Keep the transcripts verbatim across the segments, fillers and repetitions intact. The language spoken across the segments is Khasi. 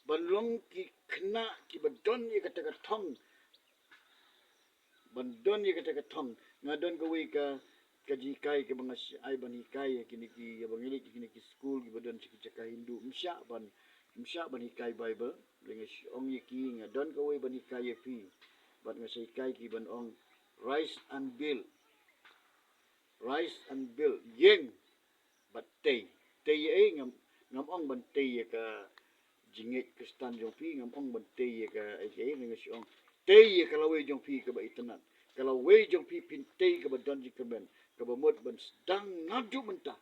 ban long ki khynnah kiba don ïa kata ka thong, ban don ïa kata ka thong. Nga don kawei ka, ka jinghikai kaba nga shah ai ban hikai ïa kine ki, ïa ba ngi leit ïa kine ki skul kiba don sha ki jaka Hindu. Ym shah ban, ym shah ban hikai Baibl. Lei nga shu ong ïa ki, nga don kawei ban hikai ïa phi. Bad nga sa hikai ki ban ong, rise and build. Rise and build. Ïeng bad tei. Tei ïa ei? Ngam, ngam ong ban tei ïa ka jingngeit Khristan jong phi, ngam ong ban tei ïa ka, ei, ei, nga shu ong, tei ïa ka lawei jong phi kaba itynnad. Ka lawei jong phi phin tei kaba don jingkyrmen, kaba mut ban sdang naduh mynta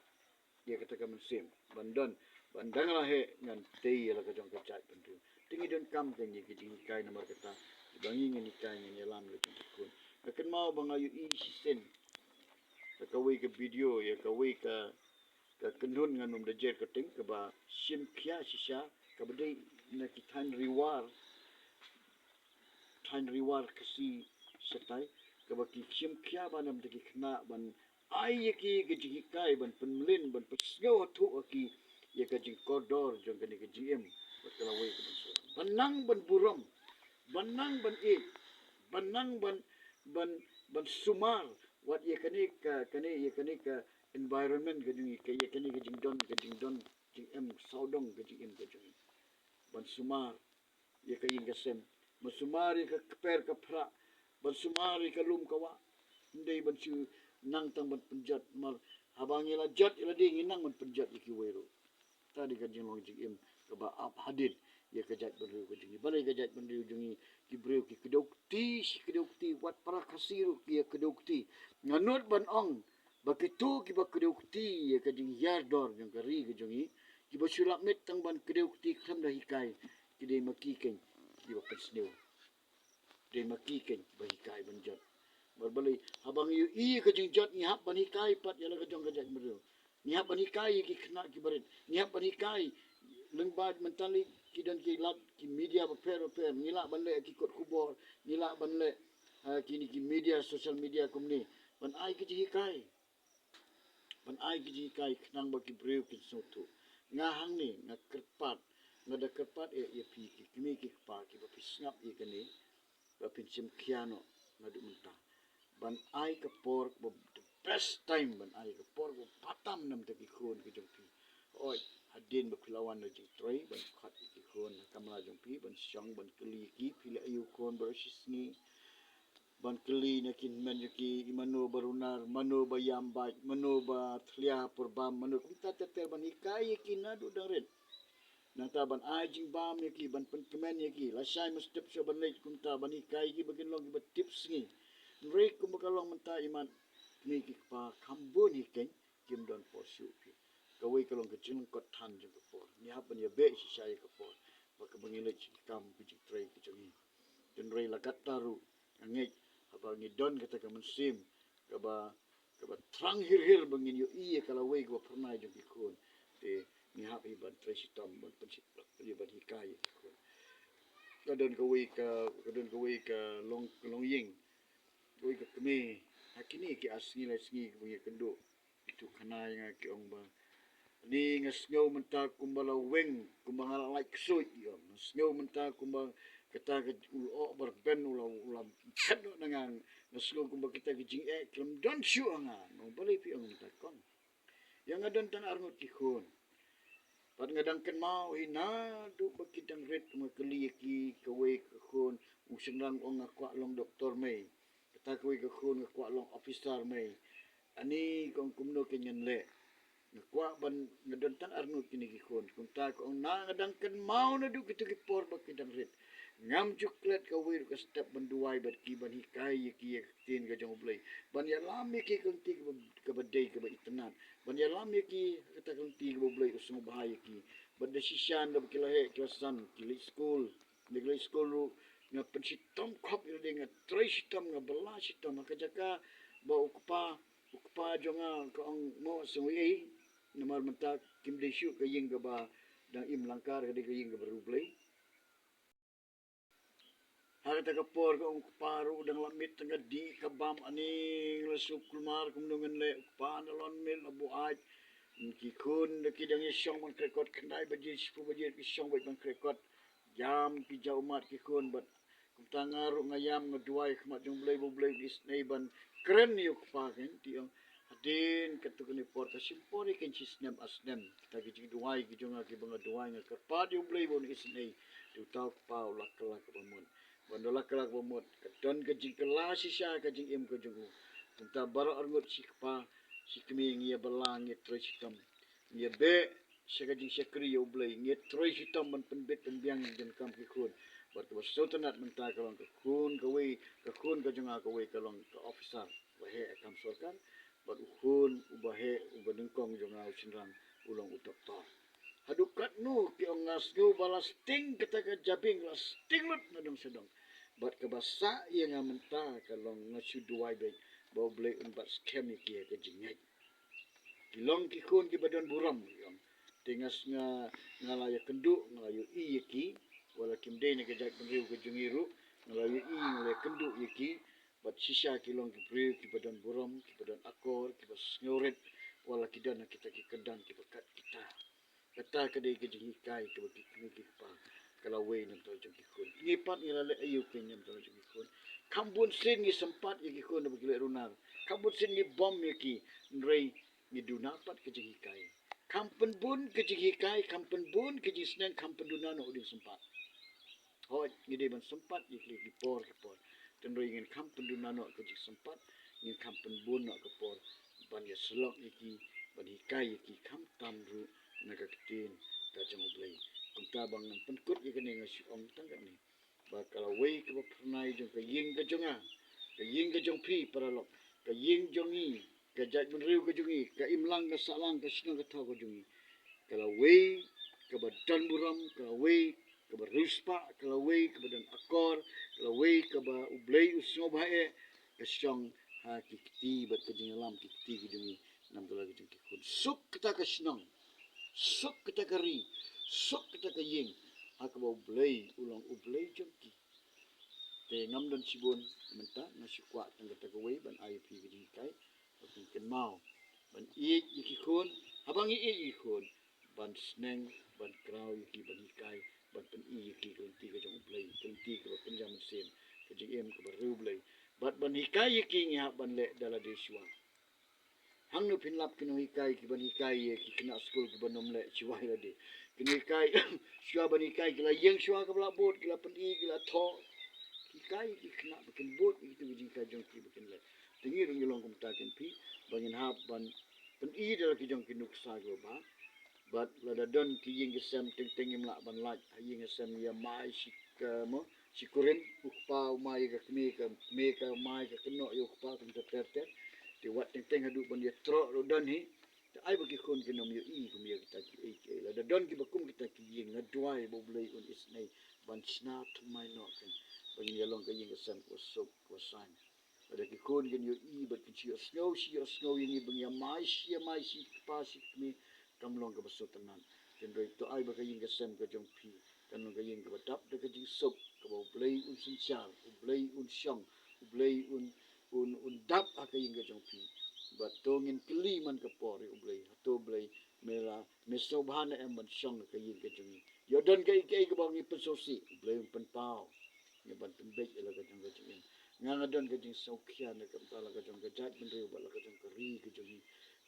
ïa kata ka mynsiem ban don, ban dang la heh ngan tei ïa la ka jong ka jaitbynriew. Te ngi donkam kein ïa ki jinghikai, namar kata ba ngi ngin hikai, ngin ïalam la jong ki khun. Nga kynmaw ba nga ïohi shisien da kawei ka video ïa kawei ka, ka kynhun, ngan ym da jer kyrteng, kaba shim khia shisha, kaba dei na ki thaiñ Ri War, thaiñ Ri War Khasi shatai, kaba ki shim khia ban ym da ki khynnah, ban ai ïa ki ka jinghikai, ban pynmlien, ban pynsngew hato ha ki ïa ka jingkordor jong kane ka jingim bad ka lawei ka ban shu, ban nang ban burom, ban nang ban ïeit, ban nang ban, ban, ban sumar wat ïa kane ka, kane, ïa kane ka environment ka jong ngi, ka, ïa kane ka jingdon, ka jingdon jingim sawdong, ka jingim ka jong ngi. Ban sumar ïa ka ïing ka sem, ban sumar ïa ka kper ka phrah, ban sumar ïa ka lum ka wah. Ym dei ban shu nang tang ban pynjot, namar haba ngi la jot ïa lade ngi nang ban pynjot ïa kiwei ruh. Ta dei ka jinglong jingim kaba ap hadien ïa ka jaitbynriew ka jong ngi. Balei ka jaitbynriew jong ngi, ki briew ki kdew kti shi kdew kti, wat para Khasi ruh ki ïa kdew kti. Nga nud ban ong ba kito kiba kdew kti ïa ka jinghiar dor jong ka ri ka jong ngi, kiba shu lap miet tang ban kdew kti khlem da hikai, ki dei ma ki kein kiba pynsniew. Dei ma ki kein kiba hikai ban jot. Namar balei? Haba ngi ïohi ka jingjot ngi hap ban hikai pat ïa la ka jong ka jaitbynriew. Ngi hap ban hikai ïa ki khynnah kiba rit. Ngi hap ban hikai lyngba mynta lei ki don ki lad ki media bapher bapher. Ngi lah ban leh ki kot khubor, ngi lah ban leh, ha, kine ki media, social media kumne, ban ai ki jinghikai. Ban ai ki jinghikai khnang ba ki briew kin sngewthuh. Nga hangne nga kyrpad, nga da kyrpad ïa, ïa phi ki kmie ki kpa kiba phi sngap ïa kane, ba phin shim khia noh naduh mynta ban ai ka por ba the best time, ban ai ka por ba patam namar ki khun ki jong phi. Oi, hadien ba phi la wan na jingtrei, ban khot ïa ki khun na kamra jong phi, ban shong, ban kylli ïa ki, phi leh aïu khun baroh shi sngi. Ban kylli na ki hynmen jong ki, i mano ba runar, mano ba ïam bait, mano ba thlia por bam, mano, kumta ter ter, ban hikai ïa ki naduh dang rit. Nangta ban ai jingbam ïa ki, ban pynkmen ïa ki, lashai mynstep shuwa ban leit, kumta ban hikai ïa ki ba kin long kiba tip sngi. Hynrei kumba ka long mynta, imat kmie ki kpa kham bun hi kein kim don por shuh phi. Kawei ka long ka jinglyngkot than jong ka por. Ngi hap ban ïabeh shisha ïa ka por ba kaba ngi leit sha ki kam ki jingtrei ki jong ngi. Hynrei la katta ruh nga ngeit haba ngi don kata ka mynsiem kaba, kaba thrang hir hir ba ngin ïohi ïa ka lawei kaba phyrnai jong ki khun, te ngi hap hi ban trei shitom, ban pynshitom, ban hikai ïa ki khun. Ka don kawei ka, ka don kawei ka long, longïing, kawei ka kmie, ha kine ki ar sngi lai sngi kaba ngi ïakynduh, ki tu khana ïa nga, ki ong ba, ani nga sngew mynta kumba la weng, kumba nga la lait ksuid, i ong. Nga sngew mynta kumba kata ka u lyoh ba rben u la, u la phet noh na nga. Nga sngew kumba kita ki jingeh kim don shuh ha nga. Nga ong, balei phi ong mynta kong? Ïa nga don tang arngut ki khun. Bad nga dang kynmaw hi naduh ba ki dang rit, nga kylli ïa ki, kawei ka khun, u shynrang u ong, nga kwah long doktor mei. Kata kawei ka khun, nga kwah long officer mei. Ani, ka ong, kumno kein ngan leh? Nga kwah ban, nga don tang arngut kine ki khun. Kumta ka ong, na nga dang kynmaw naduh kito ki por ba ki dang rit, ngam ju klet kawei ruh ka step ban duwai bad ki, ban hikai ïa ki ïa ka ktien ka jong U Blei, ban ïalam ïa ki ka lynti kaba, kaba dei kaba itynnad, ban ïalam ïa ki ha kata ka lynti kaba U Blei u sngewbha ïa ki. Bad da shisha ynda ba ki la heh ki la san, ki leit skul, ynda ki leit skul ruh nga pynshitom khop ïa lade, nga trei shitom, nga bylla shitom. Ha ka jaka ba u kpa, u kpa jong nga ka ong, mo sngewei ei, namar mynta kim dei shuh ka ïing kaba dang im lang kar, ka dei ka ïing kaba riewblei. Ha kata ka por ka ong, kpa ruh dang lap miet tang ka dih ka bam, ani, nga la shu kulmar kumno ngan leh. U kpa nalor miet la buaid. Ki khun da ki dang ïashong ban khreh kot, khyndai baje, shiphew baje ki shong beit ban khreh kot. Ïam ki jaw ummat ki khun bad kumta nga ruh nga ïam nga duwai khmat jong U Blei ba U Blei un isynei ban kren ïa u kpa. Kan ti ong hadien katto katne por ka shim por ïa kan shi snem ar snem. Kita ki jingduwai ki jong nga kiba nga duwai nga kyrpad ïa U Blei ba un isynei. Te uta u kpa u la kylla kaba mut. Ban da la kylla kaba mut ka don ka jingkylla shisha ka jingim ka jong u. Kumta baroh arngut shi kpa shi kmie ngi ïa bylla ngi trei shitom. Ngi ïa beh sha ka jingshakri ïa U Blei, ngi trei shitom ban pynbit pynbiang ïa ki donkam ki khun. Bad kaba sngewtynnat mynta ka long ka khun kawei, ka khun ka jong nga kawei ka long ka officer ba heh ha kam sorkar. Bad u khun uba heh uba nyngkong jong nga u shynrang u long u doktor. Haduh katno ki ong nga sngew ba la sting kata ka jabieng, la sting lut na dong sha dong. Bad kaba sah ïa nga mynta ka long nga shu duwai beit ba U Blei un bat skhem ïa ki ha ka jingngeit. Ki long ki khun kiba don burom, ki ong. Te nga sngew nga la ïakynduh, nga la ïohi ïa ki. Wat la kim dei na ka jaitbynriew ka jong ngi ruh, nga la ïohi, nga la ïakynduh ïa ki. Bad shisha ki long ki briew kiba don burom, kiba don akor, kiba sngewrit. Wat la ki don ha kita ki kyrdan kiba kat kita. Kata ka dei ka jinghikai kaba ki kmie ki kpa ka lawei na bynta jong ki khun. Ngi pat ngi la leh aïu kein na bynta jong ki khun? Kham bun sien ngi sympat ïa ki khun haba ki leh runar. Kham bun sien ngi bom ïa ki, hynrei ngi duna pat ka jinghikai. Kham pynbun ka jinghikai, kham pynbun ka jingsneng, kham pynduna noh u dieng sympat. Hooid, ngi dei ban sympat ïa ki ha ki por ki por. Hynrei ngin kham pynduna noh ka jingsympat, ngin kham pynbun noh ka por ban ïasyllok ïa ki, ban hikai ïa ki khamtam ruh na ka ktien ka jong U Blei. Kumta ba ngan pynkut ïa kane nga shu ong tang katne. Ba ka lawei kaba phyrnai jong ka ïing ka jong nga, ka ïing ka jong phi paralok, ka ïing jong ngi, ka jaitbynriew ka jong ngi, ka imlang ka sahlang, ka shnong ka thaw ka jong ngi. Ka lawei kaba don burom, ka lawei kaba riewspah, ka lawei kaba don akor, ka lawei kaba U Blei u sngewbha eh, ka shong ha ki kti bad ka jingïalam ki kti ki jong ngi, namar ka la ki jong ki khun. Suk kata ka shnong, suk kata ka ri, suk kata ka ïing, ha kaba U Blei u long U Blei jong ki. Te ngam don shibun mynta, nga shu kwah tang kata kawei ban ai ïa phi ka jinghikai. Ba phin kynmaw ban ïeit ïa ki khun, haba ngi ïeit ïa ki khun, ban sneng, ban kraw ïa ki, ban hikai, ban pyni ïa ki ka lynti ka jong U Blei, ka lynti kaba pynjah mynsiem, ka jingim kaba riewblei. Bad ban hikai ïa ki ngi hap ban leh da lade shuwa. Hangno phin lap ki nonghikai kiba hikai ïa ki khynnah skul kiba nym leh shuwa ïa lade. Ki nonghikai shuwa ban hikai ki la ïeng shuwa kaba la bud, ki la pyni, ki la thoh. Hikai ïa ki khynnah ba kin bud ïa kito ki jinghikai jong ki ba kin leh. Te ngi ruh ngi long kumta kin phi ba ngin hap ban pyni da la ki jong ki nuksa kiba bha. Bad lada don ki ïing ki sem teng teng ngim lah ban lait ha ïing ha sem, ïa mai shi ka mo shi kurim, u kpa u mai ïa ka kmie, ka kmie ka mai ka kynnoh ïa u kpa kumta ter ter. Te wat teng teng haduh ban ïa troh ruh don hi. Te ai ba ki khun kin ym ïohi kum ïa kita kiei kiei. Lada don kiba kum kita ki ïing nga duwai ba U Blei un isynei ban shna thymmai noh kin, ba ngin ïa long ka ïing ka sem kaba suk kaba sain. Lada ki khun kin ïohi bad kin shu ïohsngew, shu ïohsngew ïa ngi ba ngi ïa mai shi, ïa mai shi kpa shi kmie, kam long kaba sngewtynnat. Hynrei to ai ba ka ïing ka sem ka jong phi kan long ka ïing kaba dap da ka jingsuk, kaba U Blei un synshar, U Blei un shong, U Blei un, un, un dap ha ka ïing ka jong phi. Bad to ngin kylli man ka por ïa U Blei, hato Blei me la, me sngewbha ne em ban shong ha ka ïing ka jong ngi? Ïoh don kaei kaei kaba ngi pynsngewsih, U Blei un pynpaw. Ngi ban pynbeit ïa la ka jong ka jingim. Nga nga don ka jingsngewkhia na ka bynta la ka jong ka jaitbynriew bad la ka jong ka ri ka jong ngi.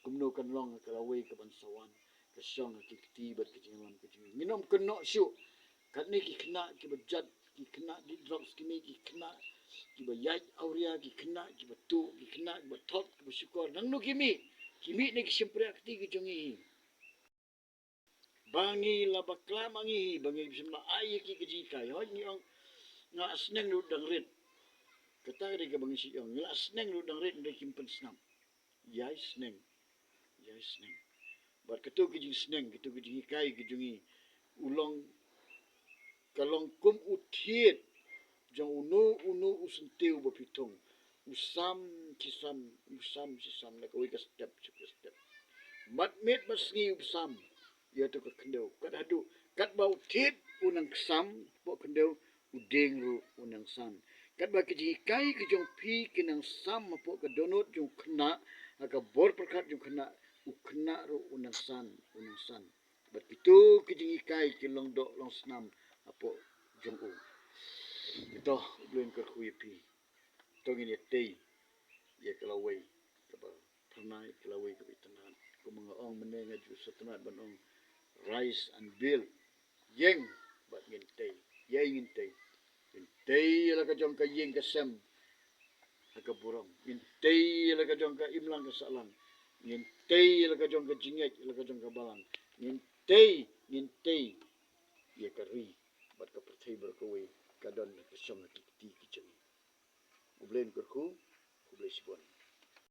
Kumno kan long ha ka lawei kaban sa wan, ka shong ha ki kti bad ka jingïalam ka jong ngi. Ngin ym kynnoh shuh. Katne ki khynnah kiba jat, ki khynnah die drugs ki mih, ki khynnah kiba ïaid awria, ki khynnah kiba tuh, ki khynnah kiba thok, kiba shukor. Nangno ki mih? Ki mih na ki shympriahkti ki jong ngi hi. Ba ngi la bakla ma ngi hi, ba ngi shym la ai ïa ki ka jinghikai. Hooid ngi ong nga la sneng ruh dang rit. Kata ka dei kaba ngi shu ong, nga la sneng ruh dang rit, hynrei kim pynsngap. Ïai sneng, ïai sneng. Bad kato ka jingsneng, kato ka jinghikai ka jong ngi, u long, ka long kum u thied jong uno uno u syntiew ba phi thung. U sam shi sam, u sam shi sam, na kawei ka step sha ka step. Bad miet bad sngi u sam ïa kato ka khyndew. Kat haduh, katba u thied u nang sam hapoh khyndew, u dieng ruh u nang san. Katba ki jinghikai ki jong phi ki nang sam hapoh ka dohnud jong u khynnah, ha ka bor pyrkhat jong u khynnah, u khynnah ruh u nang san, u nang san. Bad kito ki jinghikai ki long doh long snam hapoh jong u. Ito, U Blei un kyrkhu ïa phi. To ngin ïa tei ïa ka lawei kaba phyrnai, ka lawei kaba itynnad. Kumba nga ong mynne, nga ju sngewtynnad ban ong, rise and build. Ïeng bad ngin tei. Ïeng, ngin tei. Ngin tei ïa la ka jong ka ïing ka sem ha ka burom. Ngin tei ïa la ka jong ka imlang ka sahlang. Ngin tei ïa la ka jong ka jingngeit, ïa la ka jong ka balang. Ngin tei, ngin tei ïa ka ri bad ka pyrthei baroh kawei ka don ka shong ha ki kti ki jong ngi. U Blei un kyrkhu, khublei shibun.